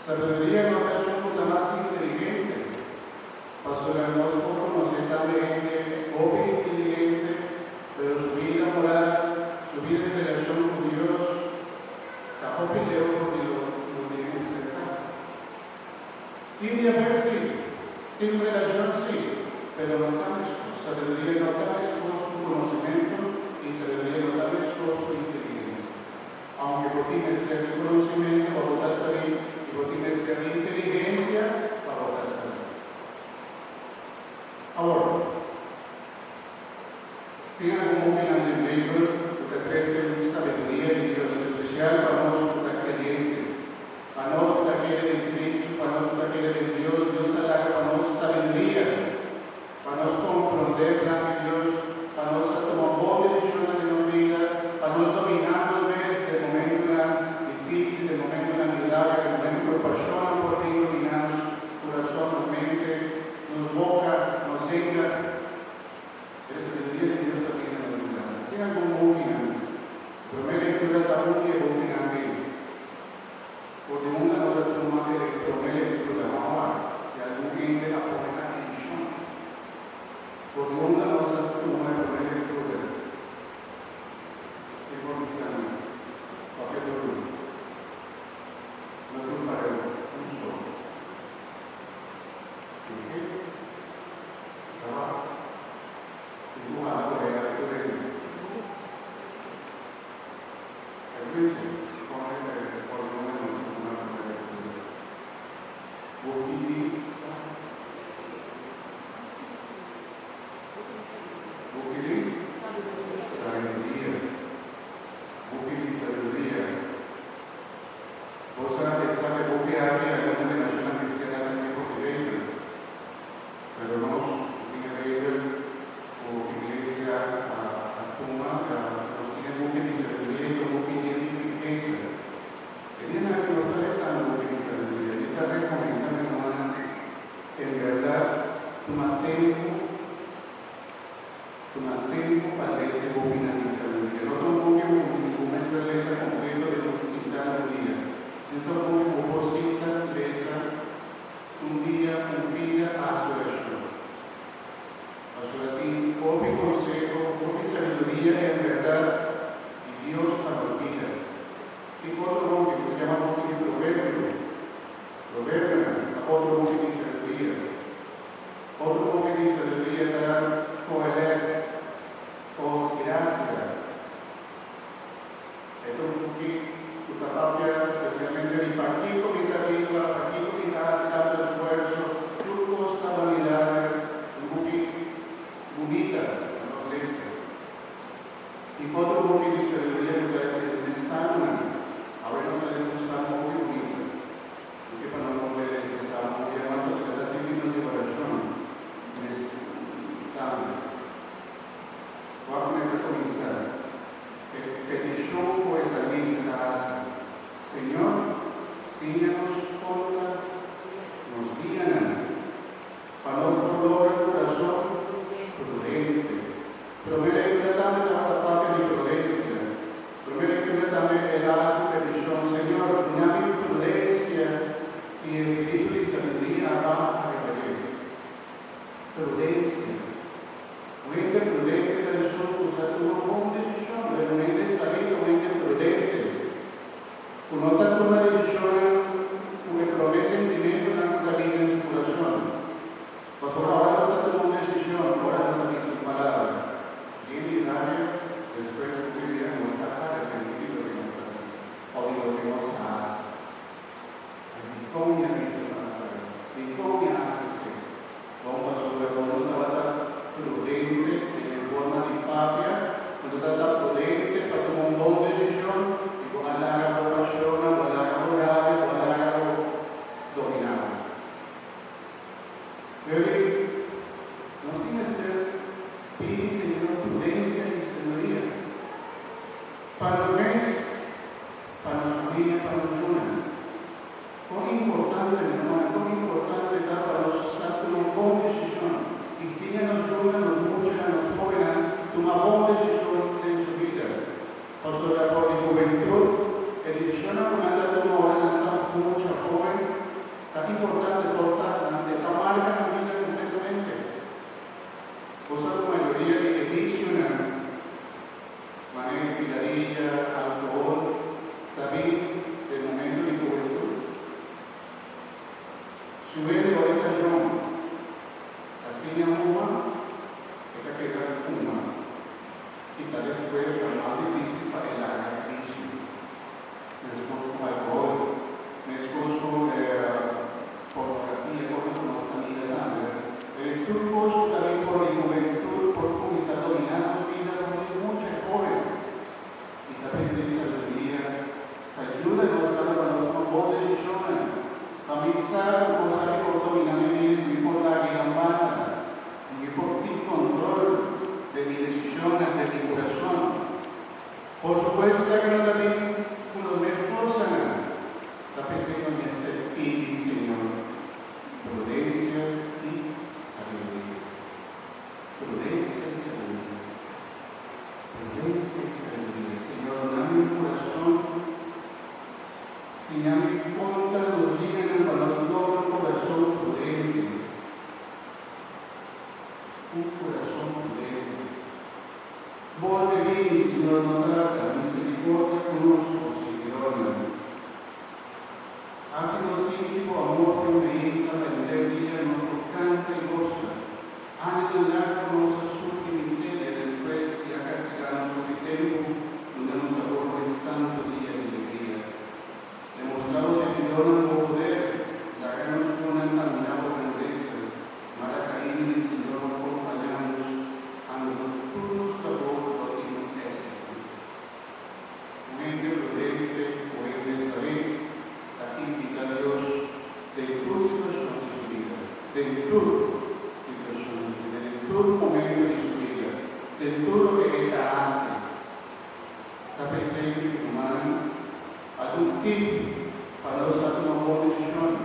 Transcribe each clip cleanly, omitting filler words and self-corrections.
Sabiduria no ta esun ku ta mas inteligente, pasobra nos por konosé tambe hende hopi inteligente, pero su bida moral, su bida di relashon ku Dios ta hopi leu for di lo lo di mester ta. Tin diabes sí, tin relashon sí, pero no ta meskos. Sabiduria no ta meskos ku konosementu i sabiduria no ta meskos ku inteligensia. Aunke bo tin mester di konosementu pa bo ta sabí i bo tin mester di inteligensia pa bo ta sabí. Awor, tin algun bukinan den Beibel ku ta trese un sabiduria di Dios espesial pa nos ku ta kreyente, pa nos ku ta kere den Kristu, pa nos ku ta kere den Dios. Dios a laga pa nos sabiduria, pa nos komprondé plan di Dios, pa nos a tuma bon desishonnan den nos bida, pa nos dominá nos mes den momentunan difísil, den momentunan di rabia, den momentu ku e pashonnan por bin dominá nos kurason, nos mente, nos boka, nos lenga. Pero e sabiduria di Dios ta bini na nos yudansa. Tin algun bukinan. E promé lektura ta un di e bukinan ei. For di unda nos a tuma e promé lektura? Ban wak si algun hende a pone atenshon. For di unda nos a tuma e promé lektura? Ken por bisa mi? Papia duru. No tur pareu, un solo. Dik'e trabaho tin ku hala korea di tur hende. E preacher pone e orgone nos ta tuma e promé lektura. Bo pidi sa. Bo pidi sabiduria. Bo pidi sabiduria. Bo sa exacto e buki aki algun denominacionnan cristian a sigi for di Bijbel, pero nos cu tin e Bijbel cu Iglesia a tuma, nos tin e buki di sabiduria y ta un buki yen di rikesa. E dianan aki nos ta lesando buki di sabiduria y ta recomenda mi hermana en berdad tuma tempo Tuma tempu pa lesa e bukinan di sabiduria. No ta un buki ku bo mester lesa kompleto den un sinta di un dia, sino ta un buki ku bo por sinta lesa un dia, un pida a hasi orashon. Pasobra tin hopi konseho, hopi sabiduria en bèrdat di Dios pa nos bida. Tin otro buki ku ta yama buki di Proverbio. Proverbionan ta otro buki di sabiduria. Otro buki di sabiduria ta Kohelet o Sirásida. E ta un buki ku ta papia spesialmente di pakiko mi ta biba, pakiko mi ta hasi tantu esfuerso, tur kos ta banidat. Un buki bunita pa nos lesa. Tin otro buki di sabiduria ku ta e Salmonan. Awe nos a lesa un salmo hopi bunita. Mi ke pa nos bolbe lesa Salmo un bia mas pasobra e ta sirbi nos di orashon mes tambe. Wak mi ta kuminsá e petishon ku e salmista ta hasi, Señor, siña nos konta nos dianan, pa nos por logra un kurason prudente. Promé lectura tambe tabata papia di prudencia. Promé lectura tambe el a haci un peticion, Señor, duna mi prudencia y espiritu di sabiduria pa ariba dje. Prudencia. Un hende prudente ta esun cu sa tuma bon decision. Pero un hende sabí ta un hende prudente, cu no ta tuma decisionnan cu e promé sentimentonan cu ta bini den su curason. Pasobra ora nos ta tuma un desishon, ora nos ta bisa un palabra yen di rabia, despues hopi bia nos ta arepentí di loke nos a bisa òf di loke nos a hasi. Ai, dikon mi a bisa palabra ei? Dikon mi a hasi esei? Bon, pasobra bo no tabata prudente den e forma di papia, bo no tabata prudente pa tuma un bon desishon i bo a laga bo pashonnan, bo a laga bo rabia, bo a laga bo dominá bo. P'e nos tin mester pidi Señor prudencia i sabiduria pa nos mes, pa nos familia, pa nos yunan. Kon importante, mi hermano, kon importante ta pa nos sa tuma un bon decision i siña nos yunan, nos muchanan, nos hobennan tuma bon decision den su bida. Pasobra for di hubentud e decisionnan ku nan ta tuma ora nan ta mucha hoben. fuma i ta despues ta mas difísil pa e laga e bisio. Meskos ku alkohòl, meskos ku pornografia, kosnan ku nos ta mira tambe. Tur kos ku ta bin for di hubentut por kuminsá dominá nos bida for di mucha hóben. I ta p'esei sabiduria ta yuda nos tambe pa nos tuma bon desishonnan. Pa mi sa ku kos aki por dominá mi bida i mi por laga e nan banda. I mi por tin kontrol den mi desishonnan, den mi kurason. Por supuesto esaki no ta bin ku nos mes forsanan. Ta p'esei nos mester pidi Señor prudensia i sabiduria. Prudensia i sabiduria. Prudensia i sabiduria. Señor, duna mi un kurason. Siña mi konta nos liñanan pa nos logra un kurason prudente. Un kurason prudente. Bolbe bini, Señor, no tarda, misericordia ku nos, bo sirbidornan. Hasi nos sinti bo amor den meinta pa henter dia nos por kanta i gosa. Añanan largu nos a sufri miseria despues di a kastigá nos hopi tempu, duna nos awor pues tantu dia di alegria. Demostrá bo sirbidornan bo poder, laga nos yunan admirá bo grandesa. Mara kariño di Señor lo kompañá nos, anto tur nos trabou lo tin un éksito. Un hende prudente ku hende sabí ta invitá Dios den tur situashon di su bida, den tur situashon di su bida, den tur momento di su bida, den tur loke e ta hasi. Ta p'esei, rumannan, algun tip pa nos a tuma bon desishon.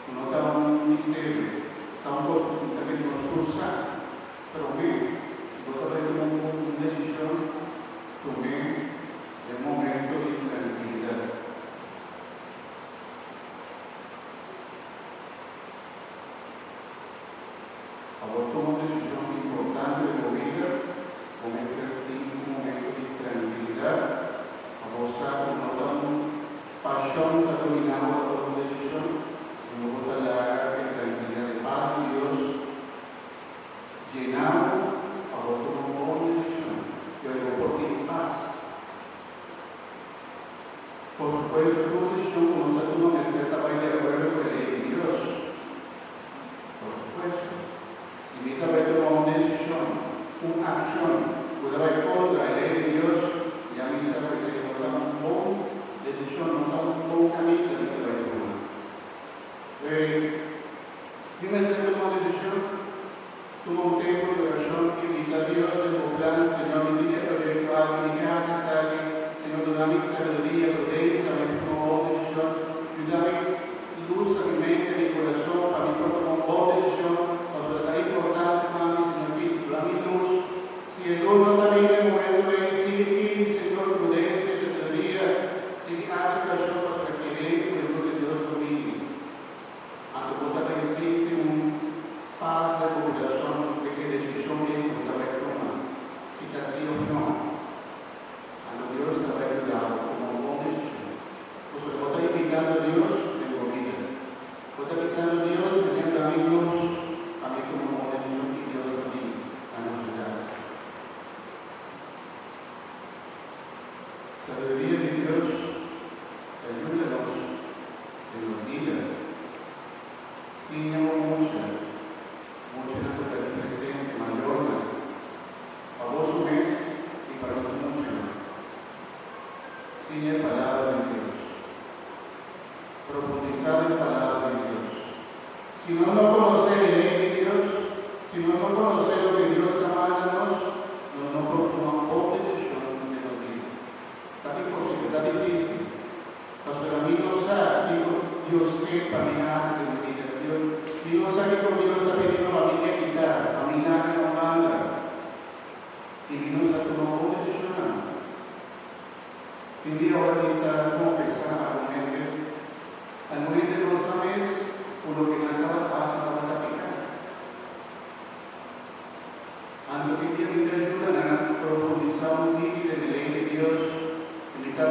Ku no ta un misterio, ta un kos ku ta bin nos tur sa. Promé, si bo ta bai tuma un desishon, tum'é den un momento di trankilidat. Pa bo tuma un desishon importante den bo bida, bo mester tin un momento di trankilidat pa bo sa ku no ta un Pashon ta dominá bo pa tuma desishon, sino bo ta laga e trankilidat di pas di Dios llená bo pa bo tuma un bon desishon i ora bo por tin pas. Por supuesto, tur desishon ku nos ta tuma mester ta bai di akuerdo ku e lei di Dios. Por supuesto, si mi ta bai tuma un desishon, un akshon ku ta bai kontra e lei di Dios, ya mi sa ku esei no ta un bon desishon, no ta un bon kaminda mi ta bai tuma. Mi mester tuma un desishon? Tuma un tempu di orashon i invita Dios den bo plan, Señor, mi tin e proyekto aki, mi ke hasi esaki, Señor, duna mi sabiduria, prudensia, mi por tuma un bon desishon. Yuda mi lusa mi mente, mi kurason, pa mi por tuma un bon desishon, pasobra ta importante pa mi, Señor, pidi, duna mi lus. Si e lus no ta bini na e momento ei, sigui pidi, Señor, prudensia i sabiduria, sigui hasi orashon, pasobra kere ku e lus di Dios lo bini. Anto bo ta bai sinti un pas den bo kurason den e desishon ei ku bo ta bai tuma, si ta sí òf nò. Anto Dios ta bai yuda bo tuma un bon desishon. Pasobra bo ta invitando Dios den bo bida. Bo ta bisando Dios, Señor, da mi lus pa mi tuma un bon desishon i Dios lo bin na nos yudansa. Sabiduria di Dios ta yuda nos den nos bida. Siña bo mucha, muchanan ku ta aki presente, mayornan, pa boso mes i pa nos muchanan. Siña e Palabra di Dios. Profundisá den Palabra di Dios. Si nos no konosé e lei di Dios, si nos no konosé loke Dios ta manda nos, nos no por tuma un bon desishon den nos bida. Ta imposibel, ta difísil. Pasobra mi no sa kiko Dios ke pa mi hasi den mi bida. Dios, mi no sa kiko Dios ta pidiendo pa mi evitá, pa mi laga na un banda. I mi no sa tuma bon desishonnan. Tin dia ora mi ta konfesá algun hende, algun hende no sa mes ku loke nan tabata hasi tabata piká. Anto tin dia mi ta yuda nan profundisá un tiki den e lei di Dios i mi ta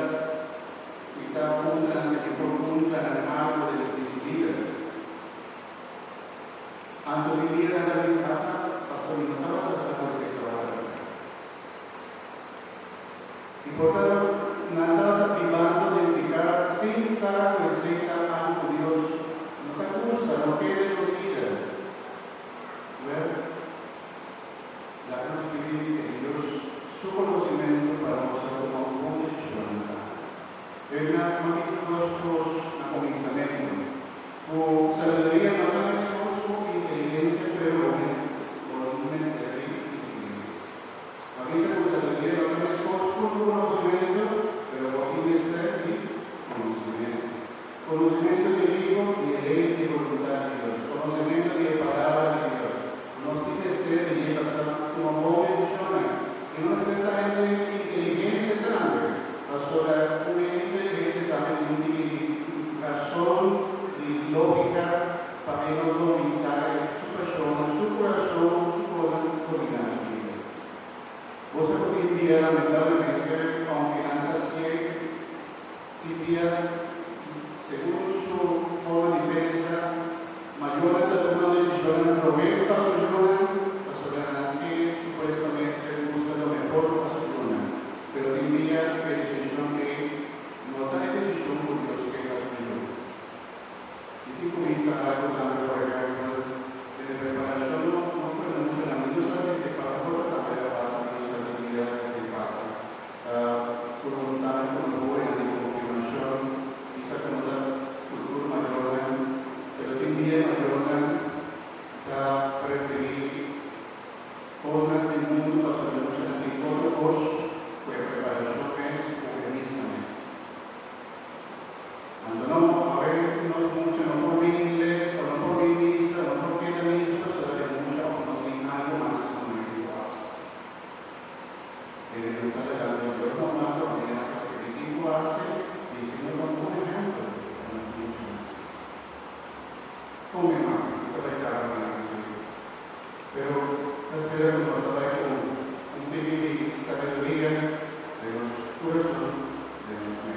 mi ta puntra nan si mi por puntra nan algu den di su bida. Anto tin dia nan ta bisa, Ata, pastor mi no tabata sa. Por tanto, nan tabata bibando den piká sin sa ku esei ta algu ku Dios no ta gusta, no ke den nos bida. Wèl, laga nos pidi e Dios su konosimentu pa nos sa tuma un bon desishon ta. Edna no bisa nos kos na kuminsamentu, ku sabiduria no ta meskos ku inteligensia pero bo mester di inteligensia. A bisa ku sabiduria no ta meskos ku konosimentu, pero bo tin mester di konosimentu. Konosimentu di kiko? Di e lei di boluntat di Dios. Konosimentu di e Palabra di Dios. Nos tin mester di dje pa sa tuma bon desishonnan. I no mester ta hende inteligente tambe, pasobra un hende inteligente tambe tin un tiki di rason, di lógika, pa e no dominá su pashonnan, su kurason, su kosnan dominá su bida. Bo sa ku tin dia, lamentablemente, ounke nan ta hasié, tin dia, segun su forma di pensa, mayornan ta tuma desishonnan robes pa su yunan, pasobra nan ke supuestamente buska lo mehor pa su yunan. Pero tin dia e desishon ei no ta e desishon ku Dios ke pa su yu. Mi tin kuminsá algu tambe, por ehèmpel, den e preparashon no no por mucha nan. Mi no sa si esei pasa, por ta tambe a pasa, mi no sa di dia esei pasa. Ku no tambe ku no hobennan di konfirmashon, mi sa ku no ta ku tur mayornan, pero tin dia e mayornan ta preferí kosnan di mundu pasobra mucha nan tin otro kos ku e preparashon mes ku e misa mes. Anto no, awe nos mucha no por bin ingles o no por bin misa, no por keda misa pasobra e mucha of nos tin algo mas ku no tin ku hasi. Kende nos ta lagando Dios normando pa mi hasi loke mi tin ku hasi i si no ta un bon ehempel pa nos muchanan. Kon mi mami, mi ta bai kaba mi ansia. Pero ta spera ku nos ta bai ku un tiki di sabiduria den nos kurason, den nos mente.